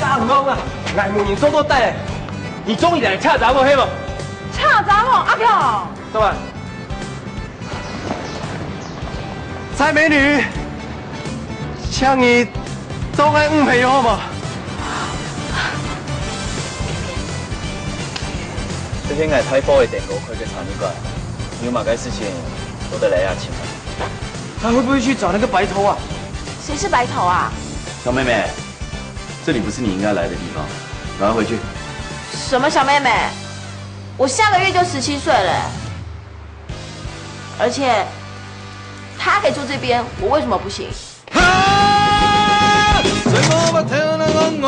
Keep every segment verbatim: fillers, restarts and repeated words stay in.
阿公啊，𠊎問你做到底，你中意來請查某係無？請查某，阿強。做麼？蔡美女，請你做𠊎女朋友好無？這係𠊎大哥个店哥開个茶米館，你有麼个事情，做得來這尋𠊎。他會不會去找那個白頭啊？誰是白頭啊？小妹妹， 這裡不是你應該來的地方，趕快回去。什麼小妹妹？我下個月就十七歲了，而且他可以住這邊，我為什麼不行？哈！在我把頭那戇戇，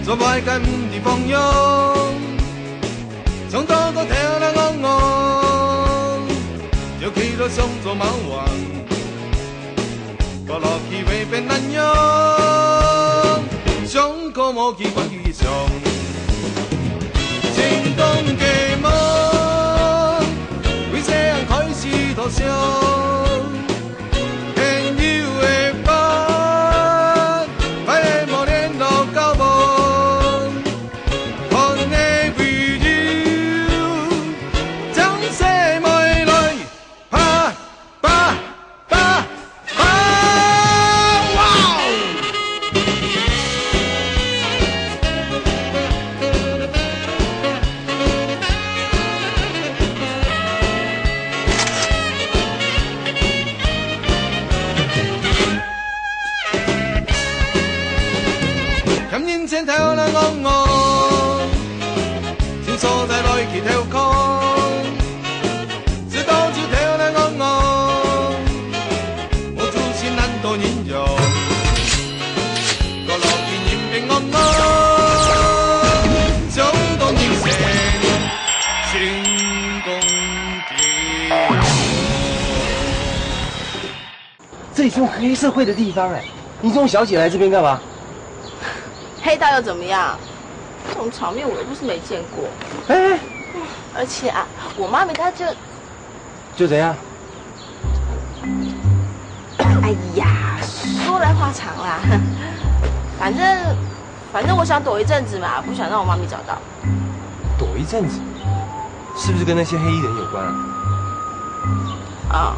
做麼个毋知方向，想到个頭那戇戇，就企到想做貓王。 過落去會變恁樣，想過無去管佢想。成功个夢，為細人開始度想，朋友个伴，快樂無聯絡交往，看个朋友，將細妹來。 啪！啪！啪！啪！哇哦！欠人錢頭來戇戇，尋所在來去偷空。 直到就頭來戇戇，無出息難度人用。過落去人變戇戇，想當人生成功的。這裡是黑社會的地方哎，你這種小姐來這邊幹嘛？黑道又怎麼樣？這種場面我又不是沒見過。哎，而且啊，我媽咪她就 就怎樣？哎呀，說來話長啦。反正，反正我想躲一陣子嘛，不想讓我媽咪找到。躲一陣子，是不是跟那些黑衣人有關啊？啊，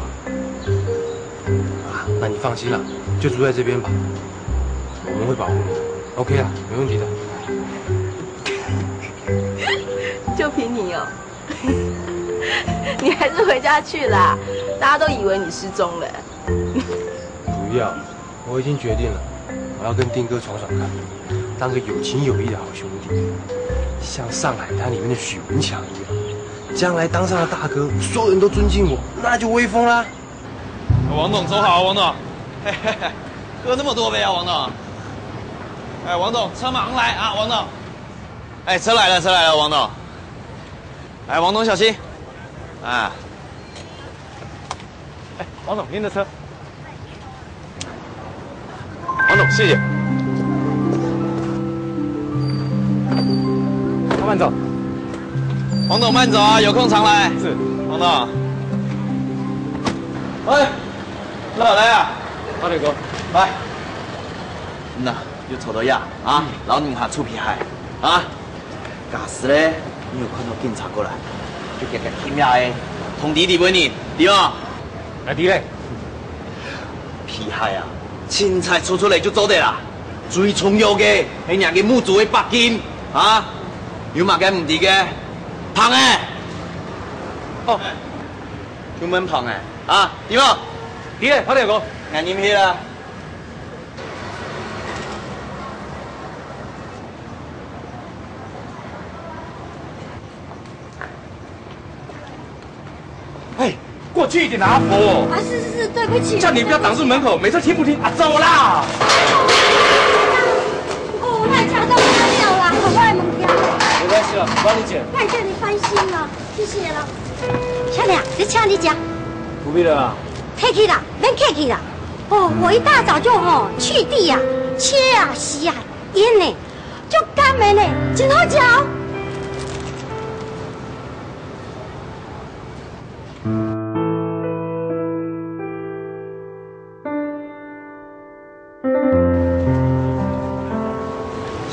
啊，那你放心啦，就住在這邊吧，我們會保護你的，OK啊，沒問題的。就憑你哦。 你還是回家去啦，大家都以為你失蹤了。不要，我已經決定了，我要跟丁哥闖闖看，當個有情有義的好兄弟，像上海灘裡面的許文強一樣，將來當上了大哥，所有人都尊敬我，那就威風啦。王董，走好，王董。喝那麼多杯啊，王董。哎，王董，車馬上來啊，王董。哎，車來了，車來了，王董。 哎，王董小心！啊，哎，王董，您的車。王董，謝謝。慢慢走。王董慢走啊，有空常來。是。王董。喂，老來啊。好，大哥。來。嗯呐，又坐到呀，啊，老人家出皮鞋，啊。 假使咧，你有看到警察過來，就遽遽去命个，通知裡背人，知無？啊，知咧。皮鞋啊，凊彩除出來就做得啦。最重要个係若个目珠个白金，啊，有麼个毋知个，碰个。哦，就問碰个，啊，知無？知咧，拍電話。𠊎入去啦。 哎，過去一點啊，阿婆。啊，是是是，對不起。叫你不要擋住門口，每次聽不聽啊，走啦！哦，那強盜不得了啦，趕快門票。沒關係啦，幫你撿。那你叫你翻新了，謝謝了。小姐，這請你食。不必了啦。客氣啦，免客氣啦。哦，我一大早就吼，去蒂啊，切啊，洗啊，醃呢， 足甘个呢，真好食哦。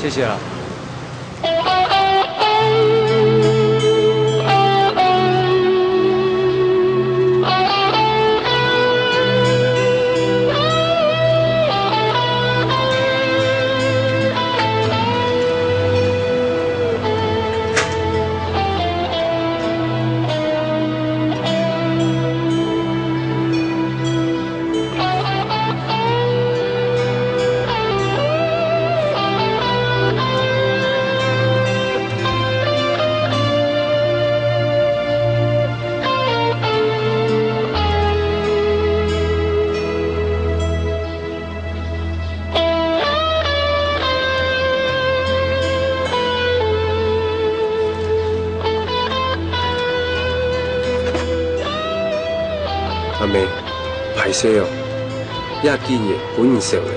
谢谢啦。 阿姆，歹勢哦，這幾日分你愁咧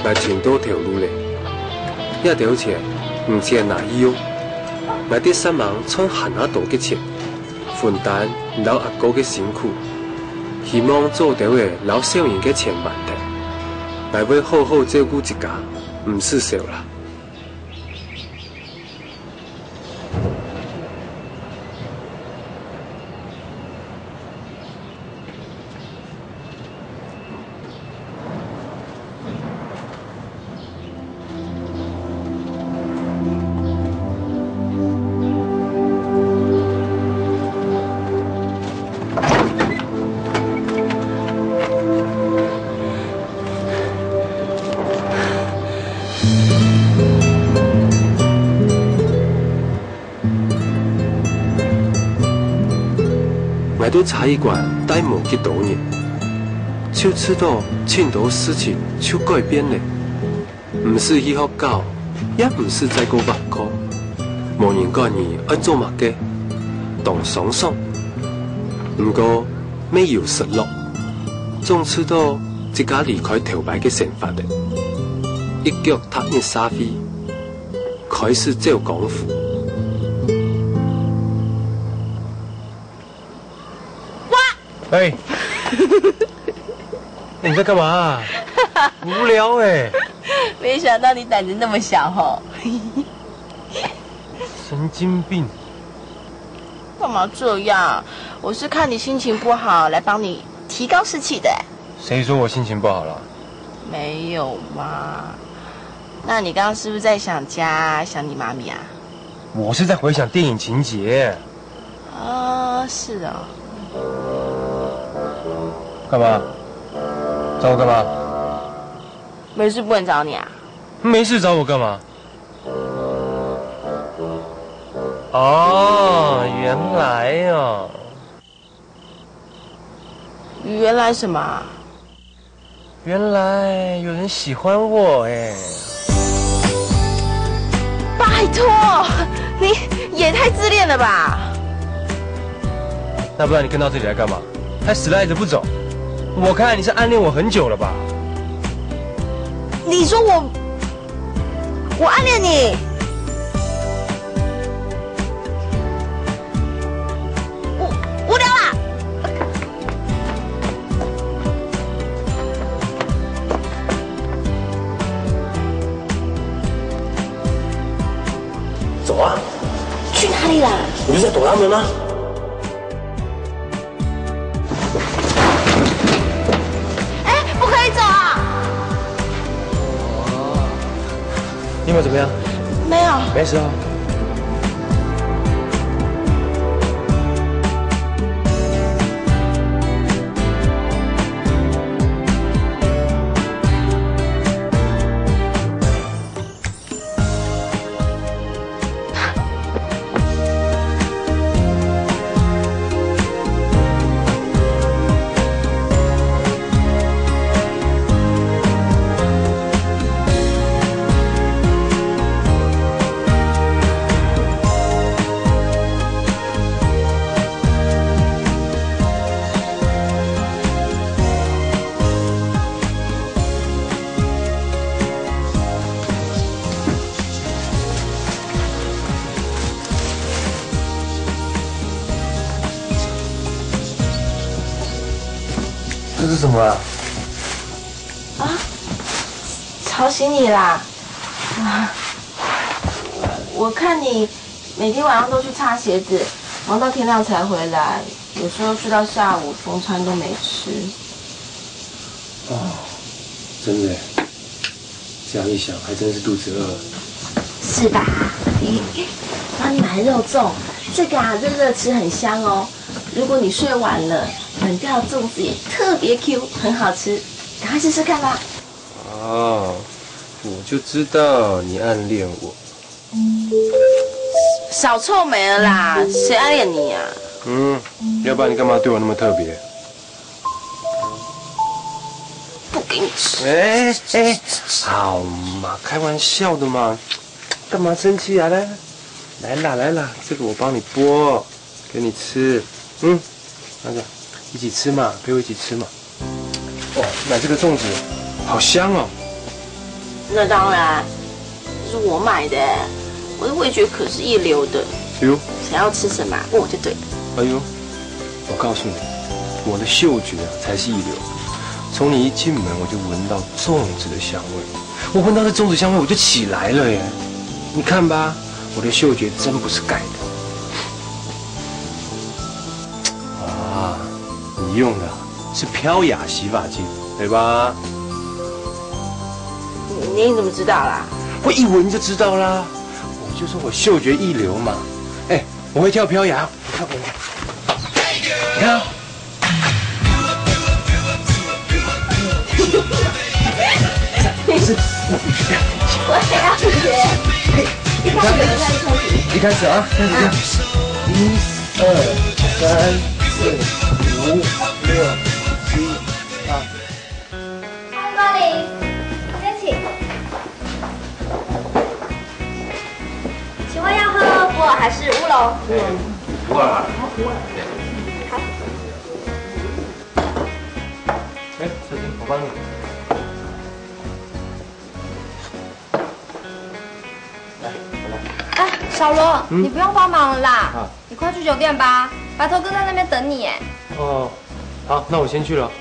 ，𠊎尋到頭路咧。這兜錢你先拿去用，𠊎得煞猛賺還較多个錢，分擔你摎阿哥个辛苦。希望做得仔摎小人个錢還忒，𠊎會好好照顧自家，毋使愁啦。 𠊎在茶藝館待無幾多日，就試著盡多事情就改變咧。毋使去學校，也毋使再過網課，無人管你愛做麼个，當爽爽。毋過，乜有失落，總試著自家離開頭擺个生活咧，一腳踏入社會， 開始走江湖。哇！哎，你在幹嘛？無聊欸。没想到你胆子那么小吼。神经病！干嘛这样？我是看你心情不好，来帮你提高士气的。谁说我心情不好了？没有嘛。 那你刚刚是不是在想家，想你妈咪啊？我是在回想电影情节。哦，是哦。干嘛？找我干嘛？没事不能找你啊？没事找我干嘛？哦，原来哦。 原来什么啊？原来有人喜欢我哎。拜托，你也太自恋了吧！那不然你跟到这里来干嘛？还死赖着不走？我看你是暗恋我很久了吧？你说我，我暗恋你？ 无，无聊啊！走啊！去哪里啦？你不是在哆啦 A 梦吗？哎，不可以走啊！你有没有怎么样？没有。没事啊。 这是什么啊？啊？吵醒你啦？我看你每天晚上都去擦鞋子，忙到天亮才回来，有时候睡到下午，中餐都没吃。哦，真的耶，这样一想，还真是肚子饿了。是吧？帮你买肉粽，这个啊，热热吃很香哦。如果你睡晚了，冷掉的粽子也特别 Q，很好吃，赶快试试看吧。哦，我就知道你暗恋我。少臭美了啦，谁暗恋你啊？嗯，要不然你干嘛对我那么特别？不给你吃。哎哎，好嘛，开玩笑的嘛，干嘛生气啊？来来啦来啦，这个我帮你剥，给你吃。嗯，那个一起吃嘛，陪我一起吃嘛。哦，买这个粽子，好香哦。那当然，这是我买的，我的味觉可是一流的。哎呦，想要吃什么，问我就对了。哎呦，我告诉你，我的嗅觉啊才是一流。从你一进门，我就闻到粽子的香味。我闻到这粽子香味，我就起来了耶。你看吧，我的嗅觉真不是盖的。啊，你用的是飘雅洗发精，对吧？你你怎么知道啦？我一闻就知道啦。我就说我嗅觉一流嘛。哎，我会跳飘雅，你看我，你看。我也要学。一开始啊，开始跳。一、二、三、四、五、六、七、八。欢迎光临，先请。请问要喝普洱还是乌龙？普洱。好。哎，小金，我帮你。来，我来。哎，小罗，你不用帮忙了啦，啊你快去酒店吧，白头哥在那边等你哎。哦，好，那我先去了。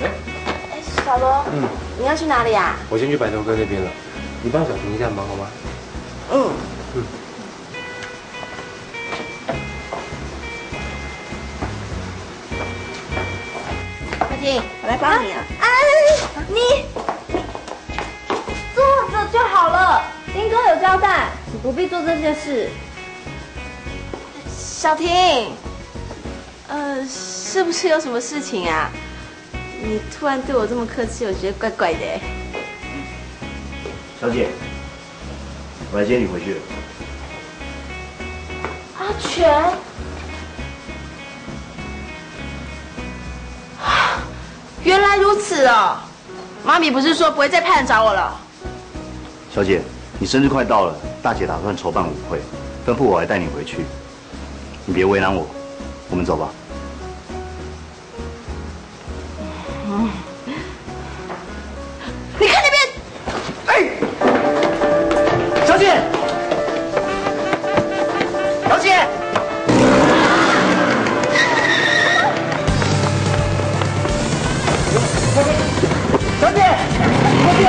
哎，小罗，嗯，你要去哪里啊？我先去白头哥那边了。你帮小婷一下忙好吗？嗯，嗯。小婷，我来帮你啊。哎，你坐着就好了，林哥有交代，你不必做这些事。小婷，呃，是不是有什么事情啊？你突然对我这么客气，我觉得怪怪的。小姐，我来接你回去了。阿全，原来如此哦。妈咪不是说不会再派人找我了？小姐，你生日快到了，大姐打算筹办舞会，吩咐我来带你回去。你别为难我，我们走吧。你看那边，哎，小姐，小姐，小姐，小姐。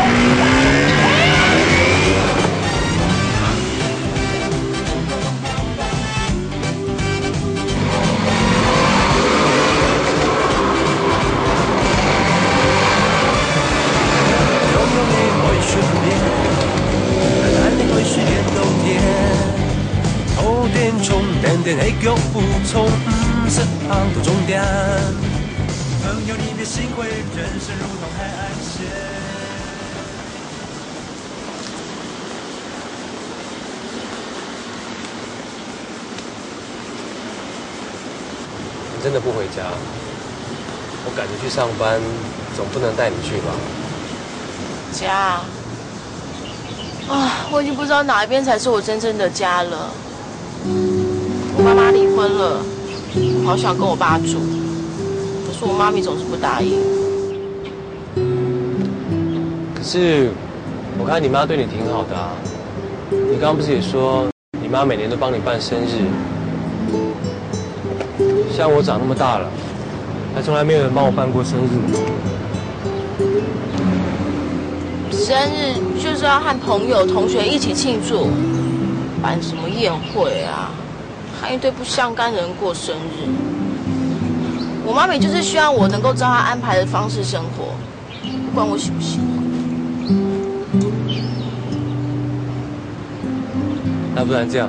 你真的不回家？我赶着去上班，总不能带你去吧？家啊，我已经不知道哪一边才是我真正的家了。我爸妈离婚了，我好想跟我爸住，可是我妈咪总是不答应。可是我看你妈对你挺好的啊。你刚刚不是也说你妈每年都帮你办生日？像我长那么大了，还从来没有人帮我办过生日。生日就是要和朋友、同学一起庆祝，办什么宴会啊？和一堆不相干的人过生日。我妈咪就是希望我能够照她安排的方式生活，不管我喜不喜欢。那不然这样，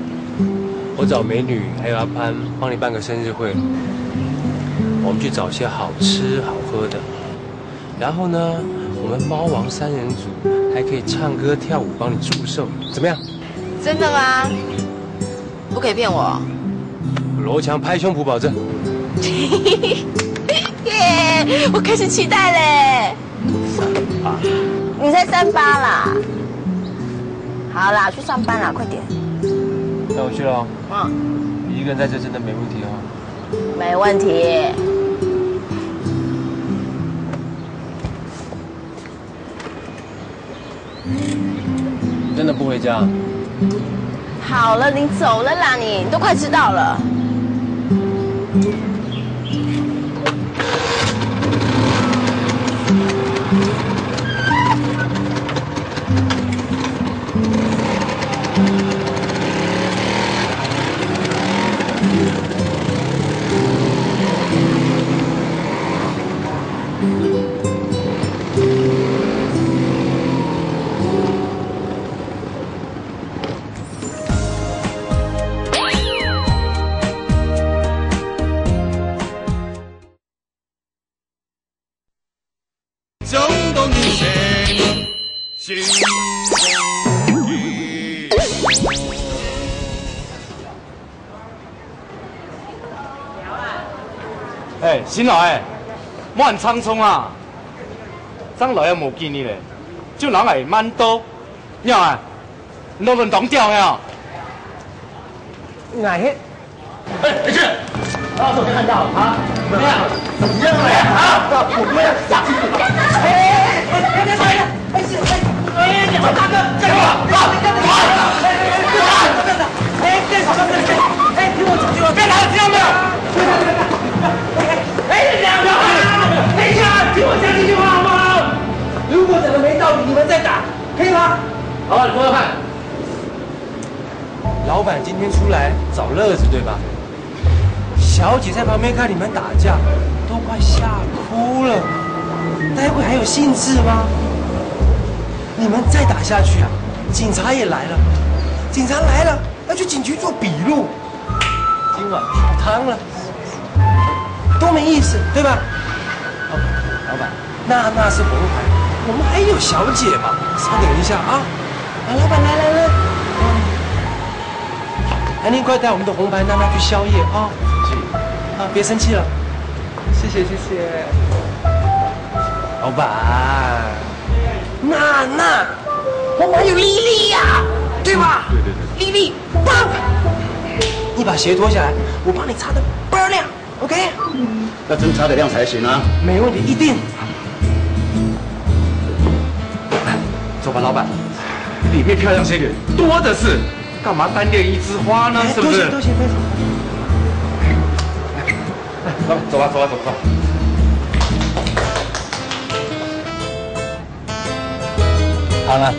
我找美女还有阿潘帮你办个生日会，我们去找些好吃好喝的。然后呢，我们猫王三人组还可以唱歌跳舞，帮你祝寿，怎么样？真的吗？不可以骗我。罗强拍胸脯保证。耶，我开始期待嘞。你才三八啦。好啦，去上班啦，快点。那我去了。嗯，你一个人在这真的没问题哦。没问题。真的不回家？好了，你走了啦，你你都快迟到了。哎，新來，莫恁倉促啊！正來也無幾日咧，就人會慢到，你看，你都亂當調係哦！𠊎係哎，回去！老鼠没看到啊？怎么样？怎么样了呀？啊！我们要下去！哎，哎，哎，哎，哎，哎，你们大哥，干什么？啊！啊！哎，干什么？哎，听我讲，听我讲，干嘛？听到没有？哎，两个，哎呀，听我讲几句话好不好？如果讲的没道理，你们再打，可以吗？好，你说说看。老板今天出来找乐子，对吧？小姐在旁边看你们打架，都快吓哭了，待会还有兴致吗？你们再打下去啊，警察也来了，警察来了要去警局做笔录，今晚泡汤了，都没意思，对吧？哦，老板，娜娜是红牌，我们还有小姐嘛，稍等一下啊。啊，老板，来来来，嗯。 安妮，快带我们的红牌娜娜去宵夜啊！啊，别生气了。谢谢谢谢。老板，娜娜，我们还有丽丽呀，对吧？对对对。丽丽，棒！你把鞋脱下来，我帮你擦得倍儿亮。 OK，那真擦得亮才行啊。没问题，一定。走吧，老板。里面漂亮仙女多的是，干嘛单恋一枝花呢？是不是？多谢多谢多谢。走吧，走吧，走吧，走吧。好了。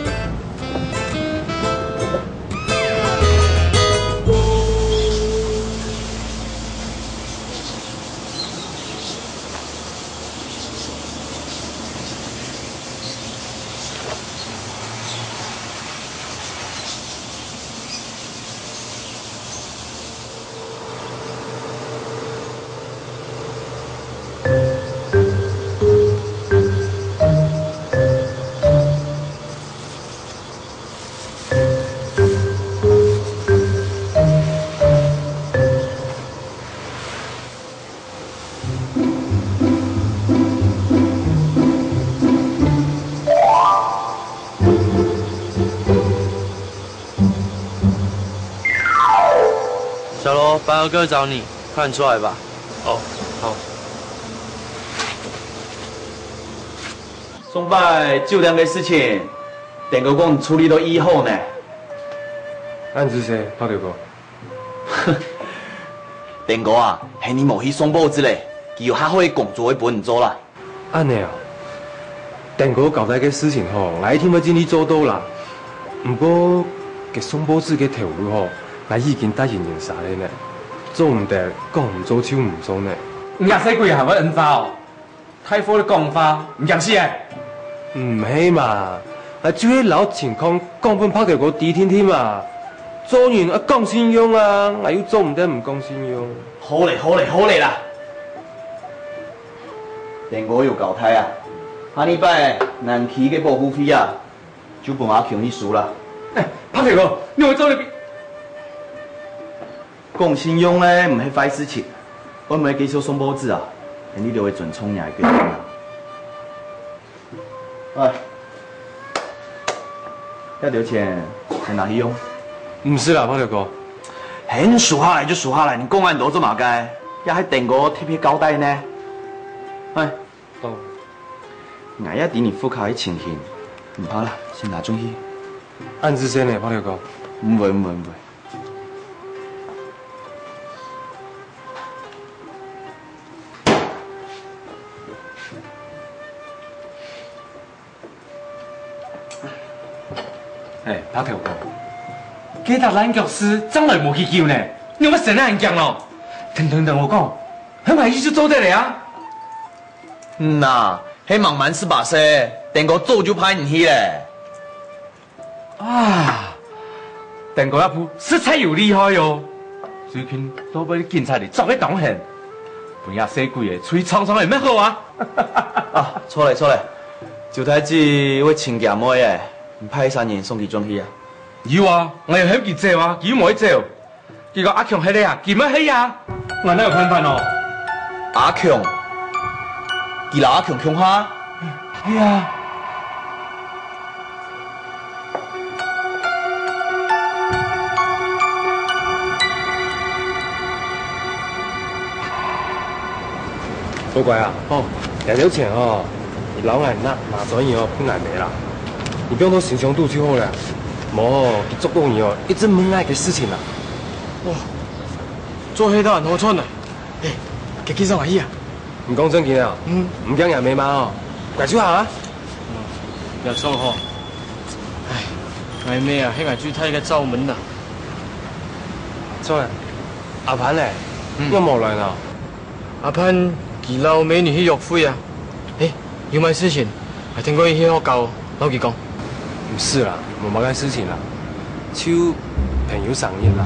小罗，白鹅哥找你，快点出来吧。哦，好。上擺酒店个事情，丁哥講處理到已好呢。恁仔細，白頭哥。丁哥啊，係你無去送報紙咧，佢有較好个工作會分你做啦。 恁呢啊？丁哥交代个事情吼，𠊎一定會盡力做到啦。毋過，該送報紙个頭路吼，𠊎已經答應人儕了呢，做毋得講毋做就毋做呢。你這細鬼還會恁早？大貨个講話，毋驚死欸？毋係嘛，𠊎就係摎情況講分白頭哥知定定嘛。做人愛講信用啊，𠊎又做毋得毋講信用。好咧，好咧，好咧啦！丁哥有交代啊，下禮拜南區个保護費啊， 就分阿強去收啦。欸，白頭哥，你會做得比……講信用呢，毋係壞事情，愛毋愛繼續送報紙啊，係你兜愛尊重若个決定啊。哎，這兜錢，先拿去用。毋使啦，白頭哥。係你收下來就收下來，你講恁多做麼个？這係丁哥特別交代呢。哎， 哦。𠊎也知你屋下个情形，毋怕啦，先拿轉去。恁仔細呢，白頭哥。毋會，毋會，毋會。欸，白頭哥，該搭爛腳事正來無幾久呢，你有無先恁驚咯？聽聽聽𠊎講， 係𠊎意就做得了啊。嗯啊，係吂滿十八歲，丁哥早就派你去了。啊，丁哥阿婆實在有厲害哦，最近都分警察裡捉个當狠，分這細鬼仔出去撞撞也乜好啊。啊，著了，著了，周大姊會尋厥妹仔，你派儕人送佢轉去啊？有啊，𠊎有喊佢走啊，佢又無愛走。 佢講阿強係咧啊，佢乜係啊，𠊎哪有辦法哦？阿強？佢摎阿強共下？係啊。好乖啊，好，這兜錢哦，你摎𠊎拿，拿轉去哦，分𠊎姆啦。你放到信箱肚就好了，無哦，佢捉到你哦，一直問𠊎个事情啊。 哇，做下都恁好賺啊！欸，該寄送哪去啊？你講正經啊？嗯。毋驚若姆罵哦？該就好啊。嗯，也著吼。唉，𠊎姆啊，係𠊎最大个罩門啊。著啊，阿潘咧，嗯。仰無來呢？ 阿潘佢摎美女去約會啊。欸，有麼个事情？𠊎聽講佢去學校，摎佢講。毋使啦，無麼个事情啦，就朋友生日啦，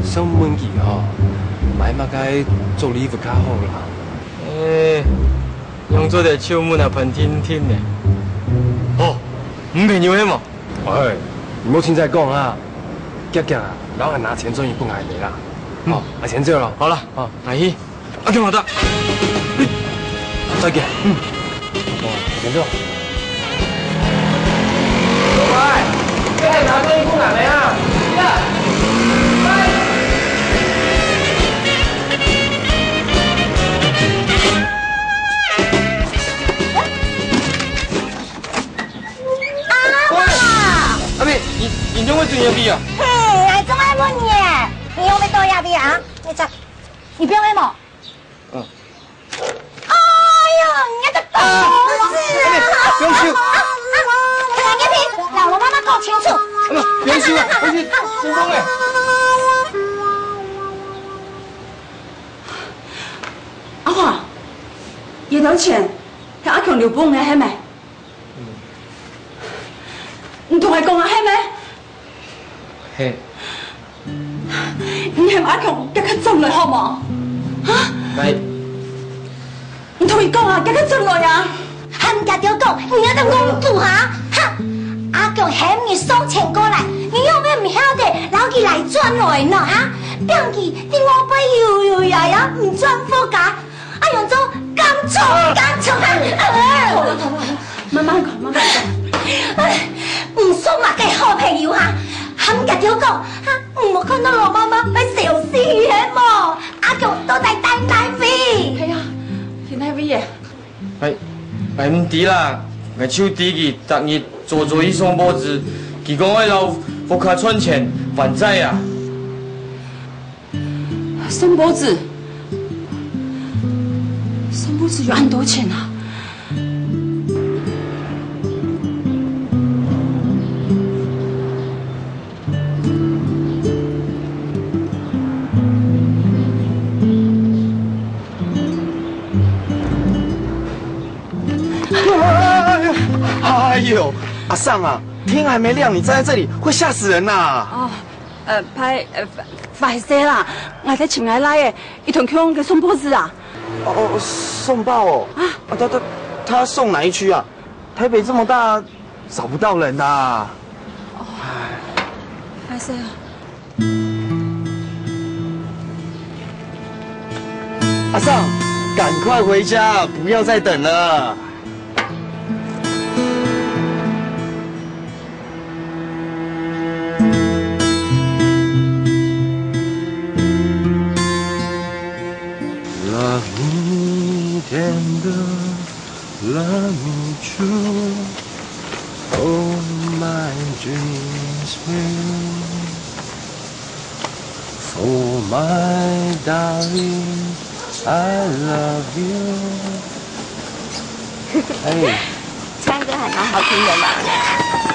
想問佢吼，買麼个做禮物較好啦。欸，仰做得就問阿潘定定呢？哦，你朋友係無？喂，你莫凊彩講啊，遽遽啊，摎𠊎拿錢轉去分𠊎姆啦。嗯。哦，𠊎先走咯。好啦，哦，𠊎去。 阿強，好的。再見。嗯。哦，嚴重。喂，這個拿這一步來沒啊？阿爸！阿妹，你，你仰會轉入去啊？嘿，𠊎正愛問你，你仰會到這位啊？你這，你放个無？ 嗯。哎喲，你个狗！不用收。啊，啊，啊，你个屁，摎老媽媽講清楚。不用收啊，不用收，真的。阿華，這兜錢係阿強留分你个係無？ 你同𠊎講啊，係無？係。你喊阿強遽遽轉來好無？哈？𠊎……你同佢講啊，遽遽轉來啊！喊佢兜講，你這兜戇豬哈！哈！阿強喊你送錢過來，你又毋曉得摎佢來轉來呢哈？放佢在外背遊遊呀呀，毋轉屋下。 哎喲，做敢做敢做啊！好了，好了，好了，慢慢講，慢慢講。哎，你做麼个好朋友哈？喊佢兜講，哈，你無看到老媽媽會笑死係無？阿強到底在哪位？係啊，在哪位耶？哎，哎，毋知啦，𠊎就知佢逐日早早去送報紙，佢講愛摎屋下賺錢還債啊。 送報紙，送報紙有恁多錢啊！哎呦，阿尚啊，天还没亮，你站在这里会吓死人呐！哦，呃，歹，呃，坏势啦，𠊎在尋𠊎倈仔，佢同佢去送報紙啊。哦，送报哦。啊，他他他送哪一区啊？台北这么大，找不到人的。坏势啊。阿尚，赶快回家，不要再等了。Love me tender, love me true. Oh my dreams will for my darling, I love you. 哎，唱歌还蛮好听的嘛。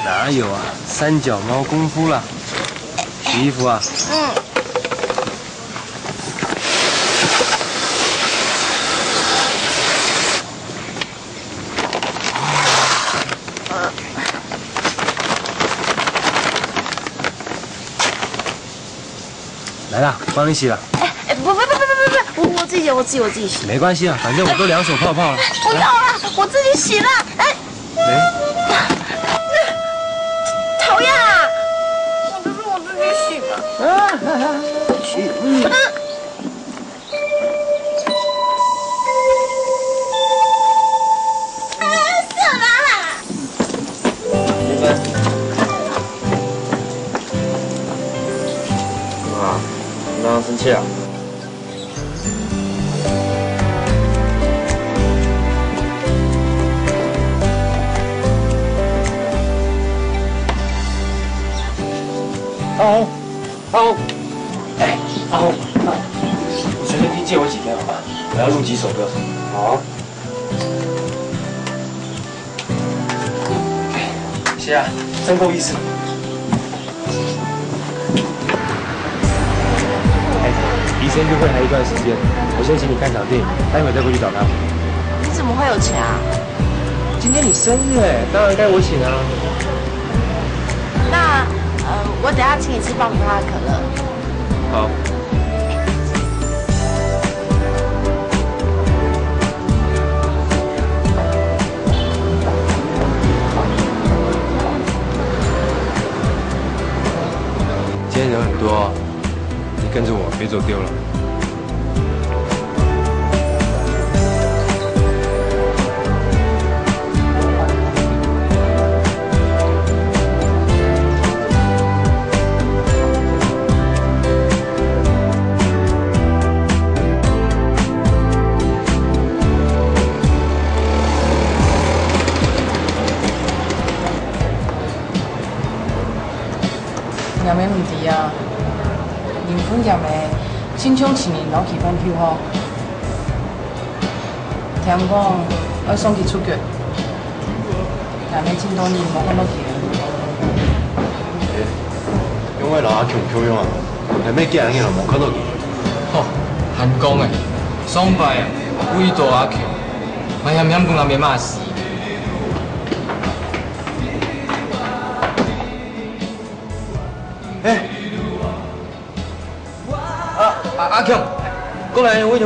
哪有啊，三脚猫功夫啦。洗衣服啊。嗯。来啦，帮你洗了。哎，哎，不不不不不不不，我我自己我自己我自己洗。没关系啊，反正我都两手泡泡了。不要啦，我自己洗了。哎，哎，讨厌啊！我就说我自己洗吧。啊，去。啊，什么啦？啊，你刚刚生气啊？阿红，阿红，哎，阿红，你随便借我几天好吗？我要录几首歌。好。 谢啊，真够意思。哎，离生日会还有一段时间，我先请你看场电影，待会再过去找他。你怎么会有钱啊？今天你生日哎，当然该我请啊。那，呃，我等下请你吃棒冰可乐。 好。今天人很多，你跟着我，别走丢了。 若姆毋知啊，人份若姆，親像情人摎佢分手吼。聽講愛送佢出國，若姆盡多年無看到佢了。欸，仰會摎阿強共樣啊？還無幾下年了無看到佢。吼，還講欸，上擺啊，為著阿強，還險險分阿姆罵死。 欸！啊，啊，阿強，過來，等一下。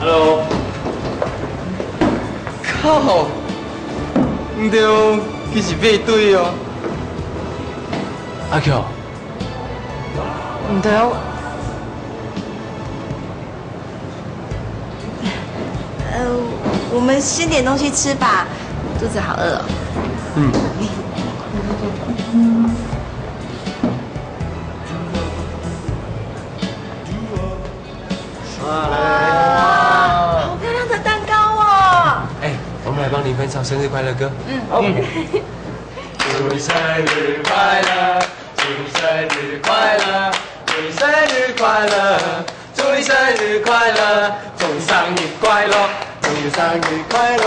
Hello。靠！毋著，佢係配對哦。阿強。毋著。 呃，我們先點東西吃吧，我肚子好餓哦。嗯。哇，來來來。哇，好漂亮的蛋糕哦！欸，我們來幫林芬唱生日快樂歌。嗯。好。嗯。祝你生日快樂，祝你生日快樂，祝你生日快樂。 祝你生日快樂，祝你生日快樂，祝你生日快樂，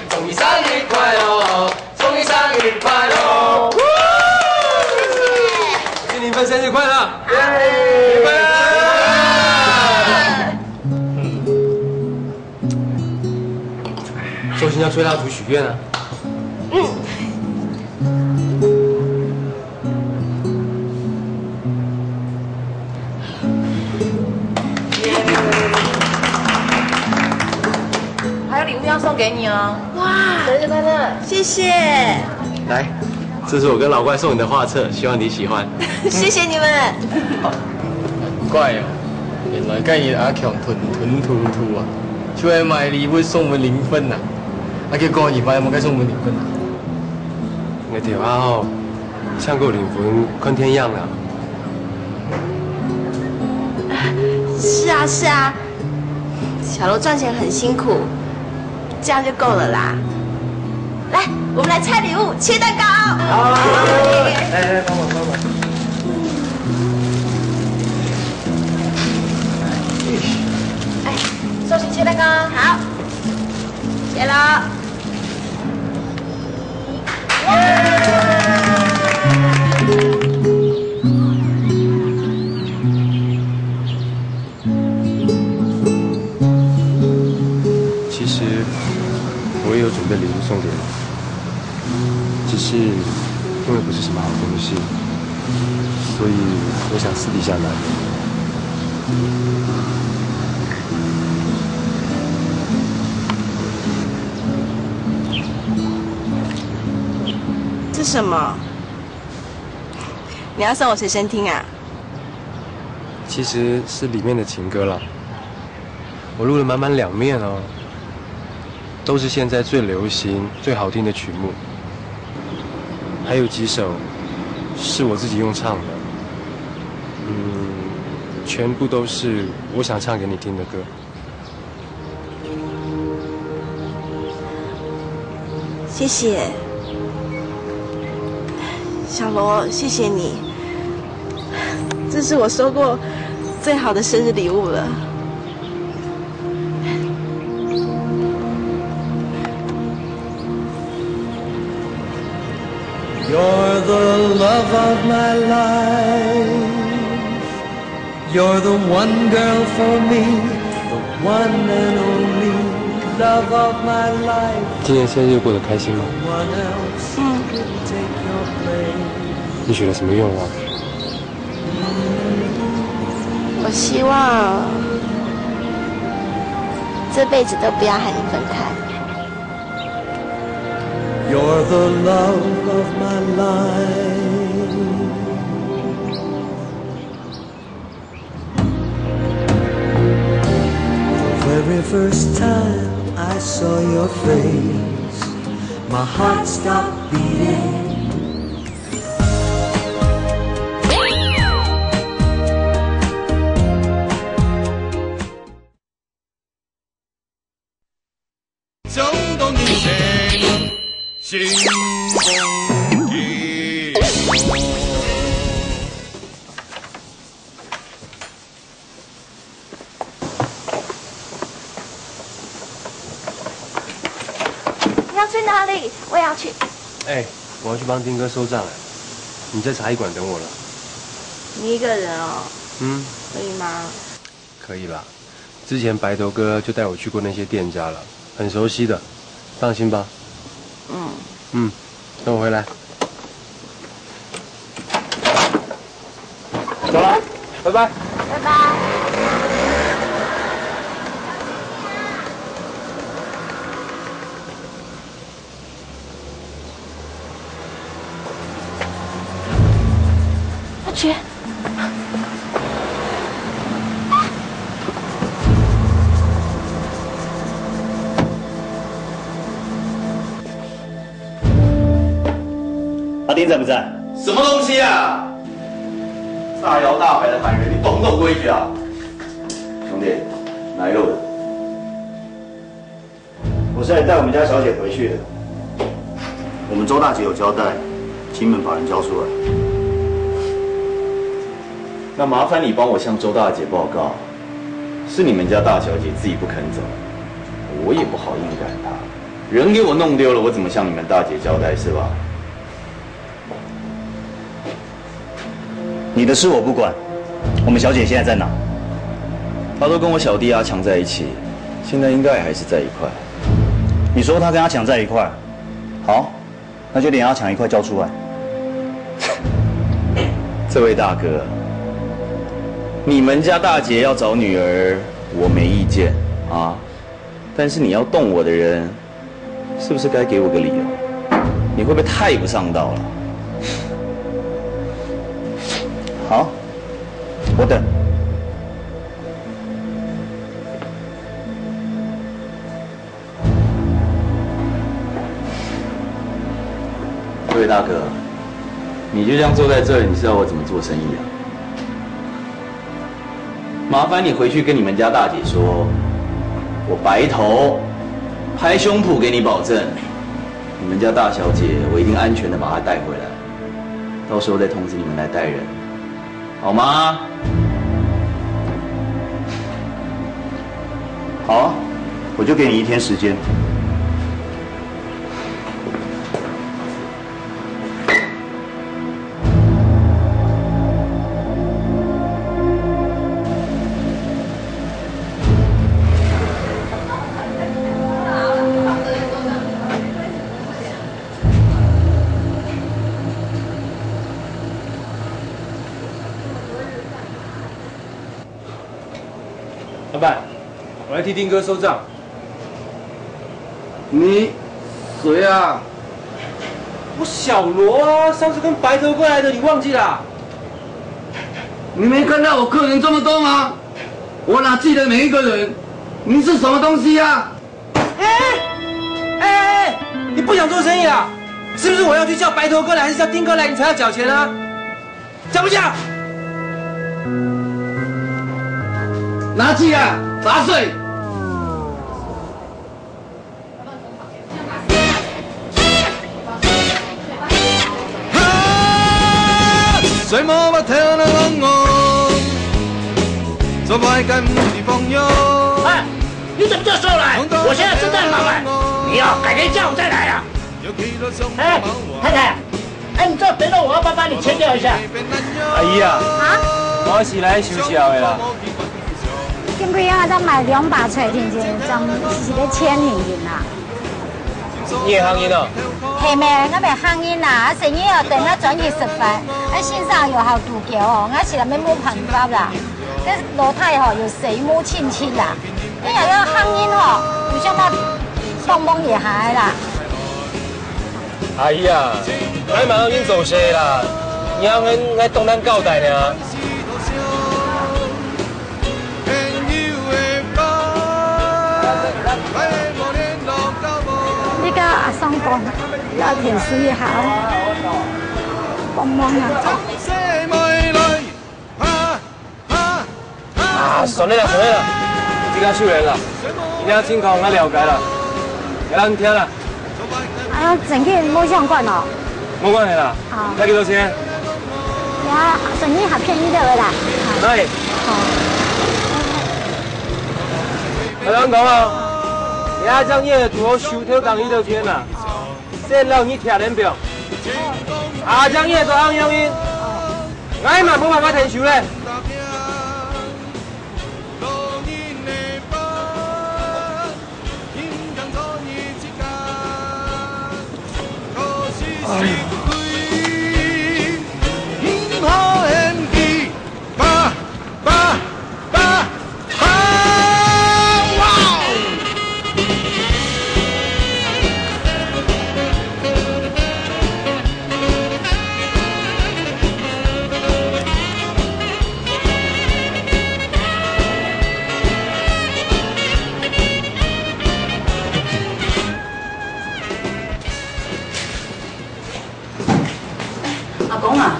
祝你生日快樂，祝你生日快樂！祝林芬生日快樂！耶！生日快樂！寿星要吹蜡烛许愿啊。嗯。还有礼物要送给你哦。哇，生日快乐！谢谢。来，这是我跟老怪送你的画册，希望你喜欢。谢谢你们。怪哦，原來今日阿強吞吞吐吐啊，就係買禮物送分靈魂啊。啊，結果你發現無該送分靈魂啊？我頭下吼，像个靈魂看天樣啦。是啊，是啊，小羅賺錢很辛苦，這樣就夠了啦。來，我們來拆禮物，切蛋糕。好，來來，幫忙幫忙。哎，壽星切蛋糕。好，切了。其实我也有准备礼物送给你，只是因为不是什么好东西，所以我想私底下拿给你。这什么？你要送我随身听啊？其实是里面的情歌啦，我录了满满两面哦，都是现在最流行、最好听的曲目，还有几首是我自己用唱的，嗯，全部都是我想唱给你听的歌。 谢谢，小罗，谢谢你，这是我收过最好的生日礼物了。 You're the love of my life. You're the one girl for me, the one and only love of my life. 今年生日过得开心吗？ One else 嗯。 Could take your place. 你许了什么愿望？ 我希望这辈子都不要和你分开。 You're the love of my life. The very first time I saw your face, my heart stopped beating. 你要去哪里？我也要去。哎，我要去帮丁哥收账了，你在茶艺馆等我了。你一个人哦？嗯。可以吗？可以啦，之前白头哥就带我去过那些店家了，很熟悉的，放心吧。嗯。嗯，等我回来。 走了，拜拜。拜拜。阿杰。 阿丁在不在？什么东西啊？大摇大摆的喊人，你懂不懂规矩啊？兄弟，哪一路的？我是来带我们家小姐回去的。我们周大姐有交代，请你们把人交出来。那麻烦你帮我向周大姐报告，是你们家大小姐自己不肯走，我也不好硬赶她。 人给我弄丢了，我怎么向你们大姐交代，是吧？你的事我不管。我们小姐现在在哪？她都跟我小弟阿强在一起，现在应该还是在一块。你说他跟阿强在一块儿，好，那就连阿强一块叫出来。这位大哥，你们家大姐要找女儿，我没意见啊，但是你要动我的人，是不是该给我个理由？你会不会太不上道了？好，我等。 这位大哥，你就这样坐在这里，你是要我怎么做生意啊？麻烦你回去跟你们家大姐说，我白头拍胸脯给你保证，你们家大小姐我一定安全的把她带回来，到时候再通知你们来带人。 好吗？好啊，我就给你一天时间。老板，我来替丁哥收账。你谁啊？我小罗啊，上次跟白头哥来的，你忘记啦？你没看到我客人这么多吗？我哪记得每一个人？你是什么东西啊？哎，哎，哎，你不想做生意啊？是不是我要去叫白头哥来，还是叫丁哥来，你才要缴钱啊？ 讲不讲？拿去啊，砸碎！哈！水摸摸头那冷哦，做白干不地方哟。哎，你怎么这时候来？我现在正在忙哎，你要改天下午再来啊。哎，太太， 哎，你知道等等，我要不要帮你切掉一下？阿姨啊，啊？我是来收數个啦。今晡日啊，才賣兩百塊定定，總是一个千定定啦。你會行運哦？係咩？我袂行運啦，啊，生意哦，等下轉去食飯，啊，先生又好度橋哦，我實在無辦法啦。這老太吼，又死無親戚啦，你若要行運吼，有啥物幫忙一下啦。 阿姨啊，𠊎嘛已經做事啦，你還愛當難交代呢。你跟阿桑講，要甜食一下哦，幫忙啊。 啊，算了啦，算了啦，這个收人啦，你聽情況𠊎了解啦，𠊎人聽啦。啊，正經無相關哦。無關係啦，啊。要幾多錢？呀，算你較便宜个啦。哎。好。𠊎同你講哦，你這隻月肚好收頭共幾多錢啦。 先摎你貼等表。啊，這樣你做行樣呢？𠊎嘛無辦法𢯭手咧。阿公啊，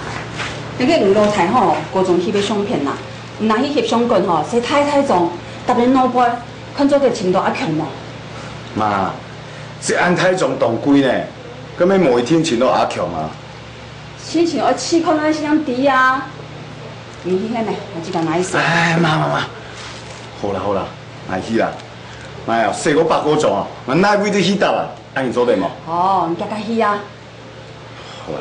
該个吳老太吼，高中翕个相片啊，你拿去翕相館吼，寫大大張，貼等外背，看做得尋到阿強無？媽，這恁大張當貴呢，根本無一定尋到阿強啊。先生愛試看愛先知啊。你去遐呢，我自家拿去寫。哎，媽媽媽，好啦好啦，𠊎去啦。哎呀，寫過百過張啊，𠊎哪位得去貼啊？恁樣做得無？哦，你自家去啊。 好啊。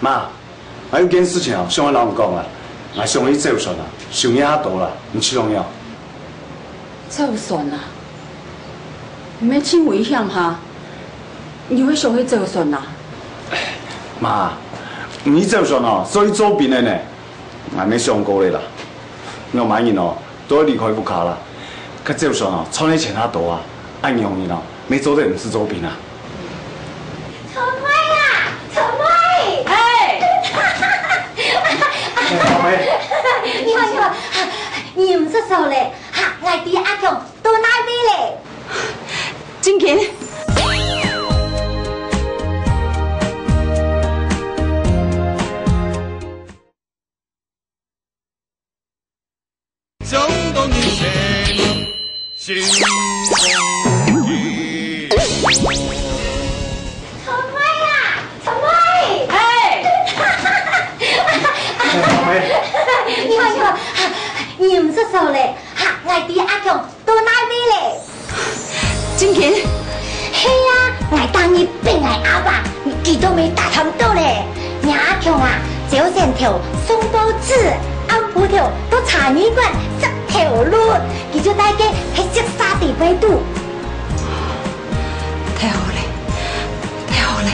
媽，𠊎有件事情啊，想愛摎你講啊。𠊎想去走船啊，收入較多啦，你試看啊？走船啊？毋係盡危險哈？你會想去走船啊？媽，毋去走船哦，所以做兵个呢。𠊎乜想過咧啦，𠊎麼人哦，都愛離開屋下啦。該走船哦，賺个錢較多啊，恁樣人哦，乜做得毋使做兵啊。 春妹啊，春妹！嘿！你好，你好，你毋使愁咧，哈，𠊎知阿強到哪位咧。真緊。 春妹啊，春妹！嘿！你好，你好，你毋使愁咧，哈，𠊎知阿強到哪位咧。真緊？係啊，𠊎當日分𠊎阿爸，佢都無打探到咧。若阿強啊，朝晨頭送報紙，暗晡頭到茶藝館食頭路，佢就戴个黑色沙地背肚。 太好了，太好了！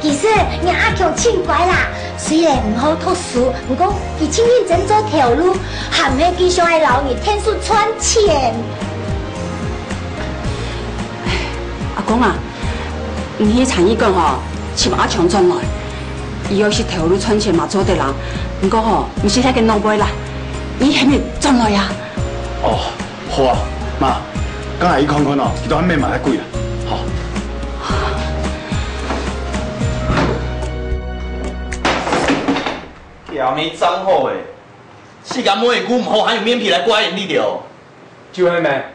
其實，若阿強盡乖啦，雖然毋好讀書，毋過佢盡認真做頭路，還係繼續愛摎你𢯭手賺錢。阿公啊，你去茶藝館吼，尋阿強轉來。佢愛識頭路賺錢嘛做得啦，毋過吼，毋使忒緊腦背啦，你還係轉來啊。哦， 好啊，媽，等下去看看哦，佢到底買麼个鬼啊？好。條眉真好誒，自家妹仔顧毋好，還有面皮來怪人哩哦。就係咩，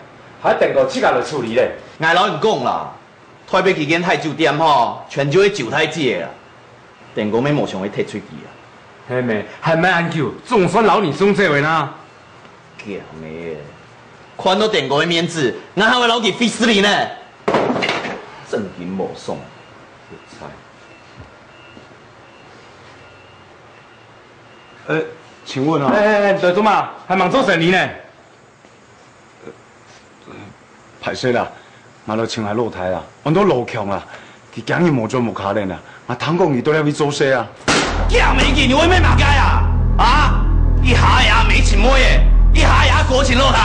還等到自家來處理咧。𠊎摎你講啦， 台北幾間大酒店吼，全就係酒大姐啊。電工乜無想愛踢出去啊。係咩，還毋恁久，總算摎你送走个啦。驚咩？看到電工个面子，𠊎還會摎佢費事哩呢。正經無爽，有才。呃，請問啊。哎哎哎，你在做麼？還吂做生理呢？ 歹勢啦，𠊎來尋𠊎老弟啦，安到老強啦，佢今日無轉屋下咧啊，𠊎聽講佢在該位做事啊。驚咩？你會問麼个啊？啊？一下也無尋妹仔，一下也過尋老弟，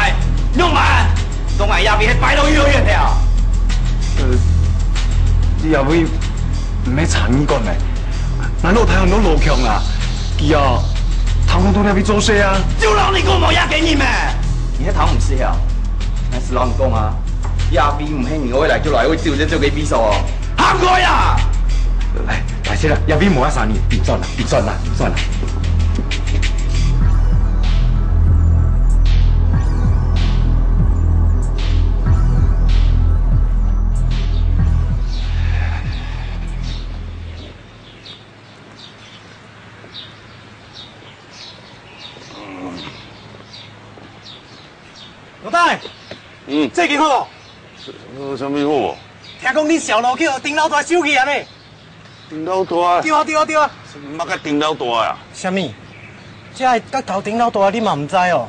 仰般？當𠊎這位係擺到幼兒園个啊？呃，你這位 毋係茶藝館咩？𠊎老弟安到老強啊，佢啊，聽講在該位做事啊。就摎你講無這個人咩？你係聽毋識啊？𠊎係摎你講啊，這位毋係你愛來就來，愛走就走个位所哦。行開啊！來，來，先生，這位無愛儕人，你轉啦，你轉啦，你轉啦。 老弟，嗯。最近好無？呃，啥物好無？聽講你小老去予丁老大收去啊呢？丁老大？對啊，對啊，對啊。麼个丁老大啊？啥物？這个角頭丁老大你嘛毋知哦？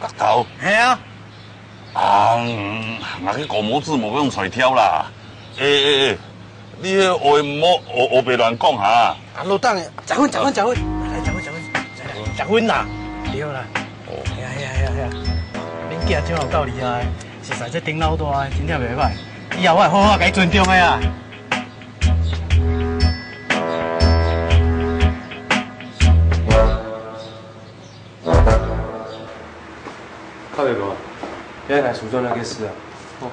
角頭？係啊。啊，嗯，𠊎个高帽子無用材料啦。欸欸欸， 你个話毋好烏烏白亂講哈。啊，老弟，食薰，食薰，食薰，來，食薰，食薰，來，食薰啦，對啦。哦。哎呀，哎呀，哎呀，哎呀，恁囝真有夠厲害，實在這丁老大真正袂歹，以後我會好好共伊尊重个啊。 靠北哥，你愛來蘇州那個事啊？哦。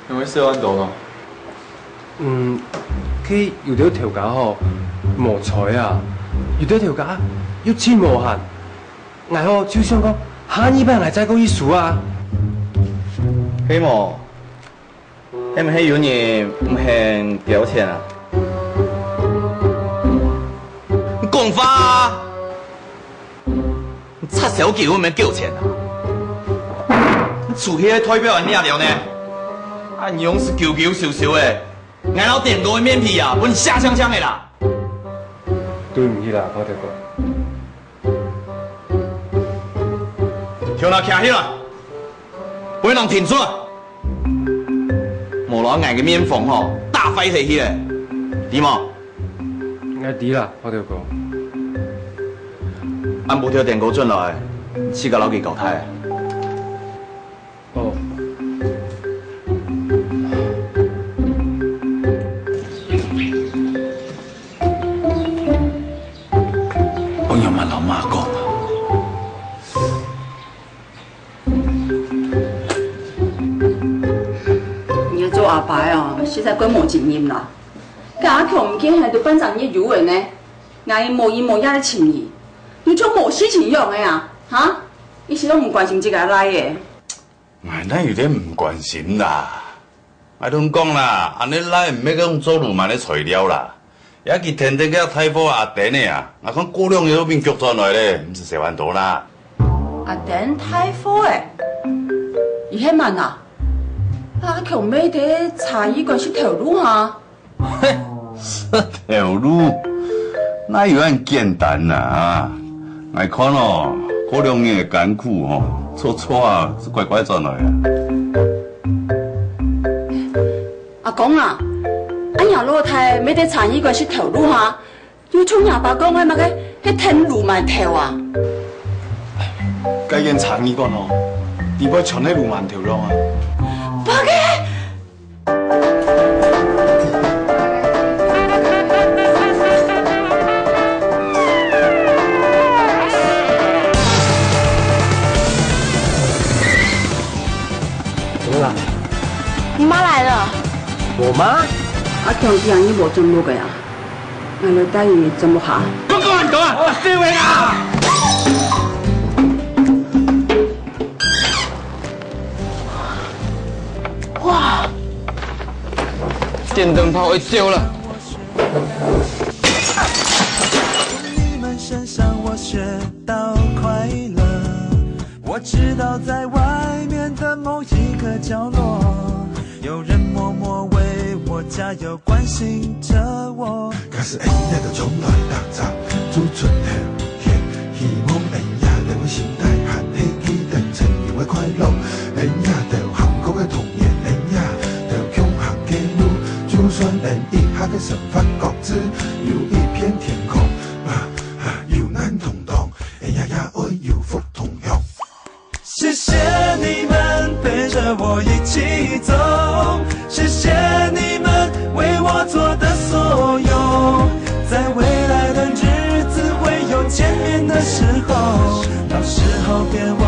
因為四萬多呢？嗯，佢有兜頭家吼，無睬啊，有兜頭家又盡無閒。𠊎吼就想講，下二擺𠊎再過去收啊。係無？ 係毋係有人毋肯繳錢啊？你講話啊！你插小狗，毋肯繳錢啊？你出去个代表恁樣了呢？啊，你樣式狗狗咻咻个，𠊎摎電工个面皮啊，分你削淨淨个啦！對毋起啦，波特哥。共下徛起來，分人停手！無摎𠊎个面房吼，打壞忒去咧，知無？𠊎知啦，發條哥。暗晡調電哥轉來，自家摎佢交代。 哦。仰般摎媽講啊？你做阿爸哦，實在過無責任啦！該阿強毋見，還有半隻月有了呢，𠊎無日無夜个尋你，你像無事情樣个啊，哈？一息都毋關心自家倈仔。 𠊎哪有得毋關心啦？𠊎同你講啦，恁仔倈毋係該種做鱸鰻个材料啦。也佢跈等該大貨阿丁仔啊，𠊎看過兩日就變腳轉來咧，毋使愁恁多啦。阿丁大貨仔，佢係麼人啊？阿強買个茶藝館食頭路哈？ 食頭路，哪有恁簡單啊？𠊎看哦，過兩日个艱苦吼，著著啊，就乖乖轉來啊。阿公啊，恁樣老弟買个茶藝館食頭路哈，又像若爸講个麼个，係跈鱸鰻頭啊？該間茶藝館哦，裡背全係鱸鰻頭樣啊！爸个！ 怎麼了？你媽來了。我媽？阿強今晡日無轉屋个啊？𠊎來帶你轉屋下。不管你講啊，我死會啊！ 哇！電燈泡會掉了。從你們身上我學到快樂。我知道在外面的某一個角落，有人默默為我加油，關心著我。假使𫣆也都從來打仗，做出頭。 希望𫣆也兜个心態還係記得曾經个快樂，𫣆也兜行過个童年，𫣆也兜共行个路。就算𫣆一下个生活各自有一片天空，啊，啊，有難同當，𫣆也，也愛有福同享。 謝謝你們陪著我一起走，謝謝你們為我做的所有。在未來的日子會有見面的時候，到時候別忘